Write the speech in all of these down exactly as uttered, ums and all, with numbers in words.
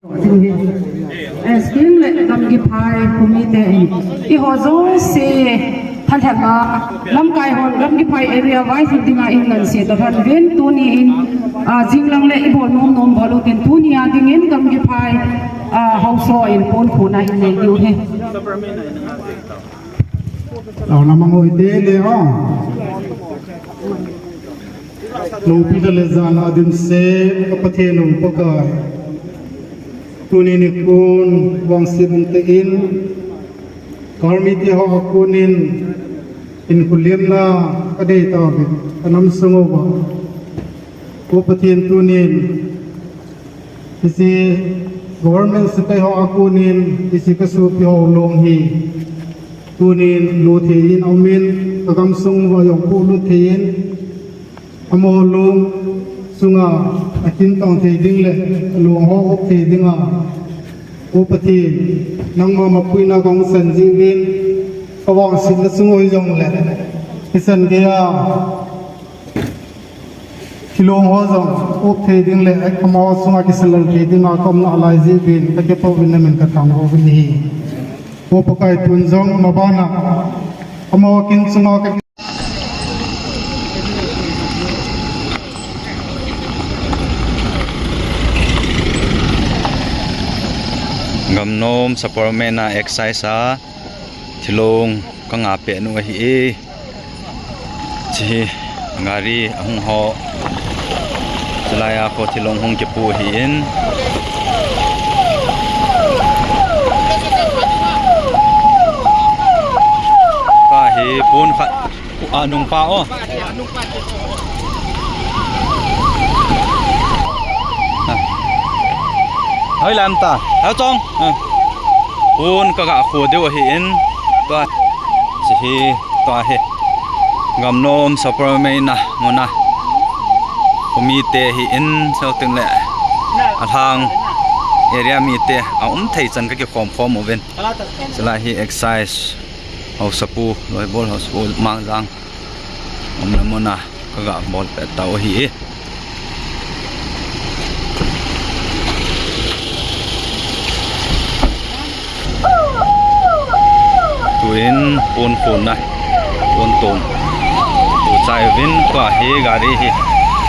Ding hi. Eh, scheme le gamgi phai committee in, eiho jouse thalheng a, lamkai hon gamgi phai area wise dinga in nganse ta lhon uvin, tuni in, ah, jinglang le ibol nom nom bol utin, tuni a dingin gamgi phai, ah, haosa in pon khuna in nei diu ahi. Lona mangoi te le o. Loupi le jana dimset ka Pathen u Pakai. Tuni nikho vangset umtah in, ka army te ho a konin, hinkho liemna ka nei tauvin, ka nam sung uva. O Pathen, tunin, hiche government sepai ho a konin, hiche ka sopi ho long hi. Tunin lut thei in aumin, ka gamsung uva jong polut thei in, amaho long sunga akin tong thei ding le, along ho up thei dinga, O Pathen, nangma mapuina kahung san jiuvin, ka vangsetna sung u hijongle, hisan geiya, kilong ho jong up thei ding le, amaho sunga kisalal thei dinga ka umna lai jiuvin, ka kipah uvin namin ka thangvah uvin ahi. O Pakai, tun jong mabana, amaho kin sunga ka Gamnom Sapormeina Excise a thilong ka ngah peh nu ahi e. Hiche hi gari ahung ho. Chulai a kho thilong hung kipu ahin. Pa hi pon khat. A nung pa o. Hoi lam ta. Hoi chong. Pon ka ga kho diu ahin. Tua. Hiche hi tua hi. Gamnom Sapormeina muna. Khomi te ahin, sel tin le. Alhang area mi te. A um thei chan ka kikhom khom uvin. Chulai hi excise. Haosapu, Loibol Haosapu, Mangjang. Umna muna ka ga bol peh tau ahi. Tuin pon khona, pon ton. Tu chai uvin tua hi gari hi.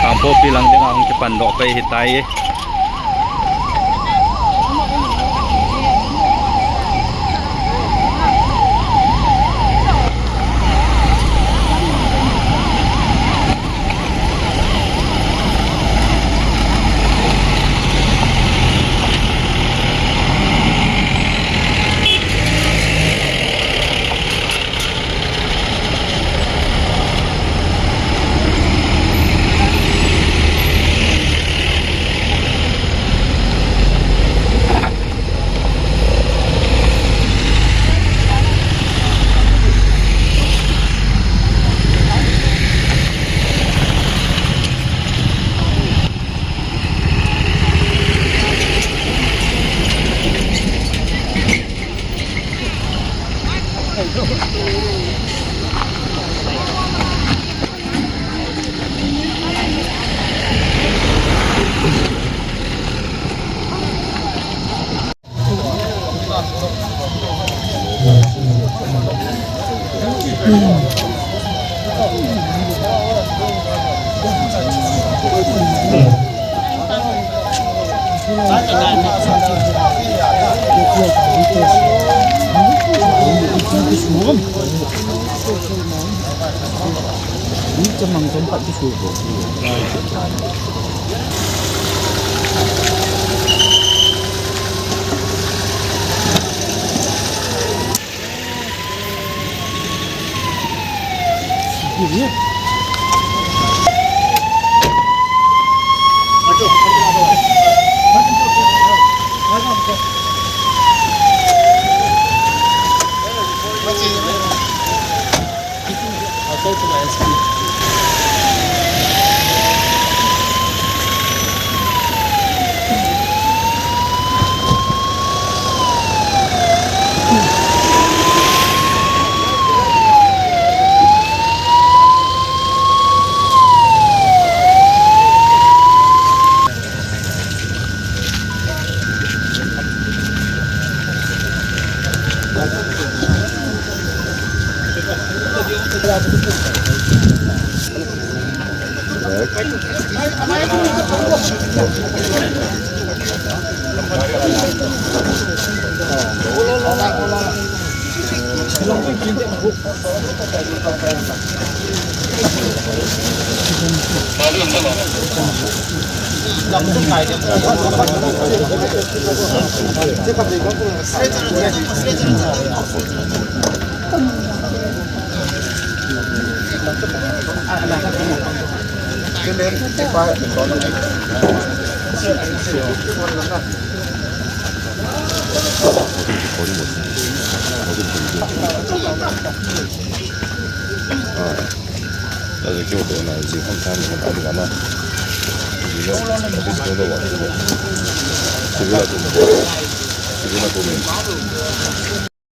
Kangpokpi lang dinga hung kipan doh pai ahitai.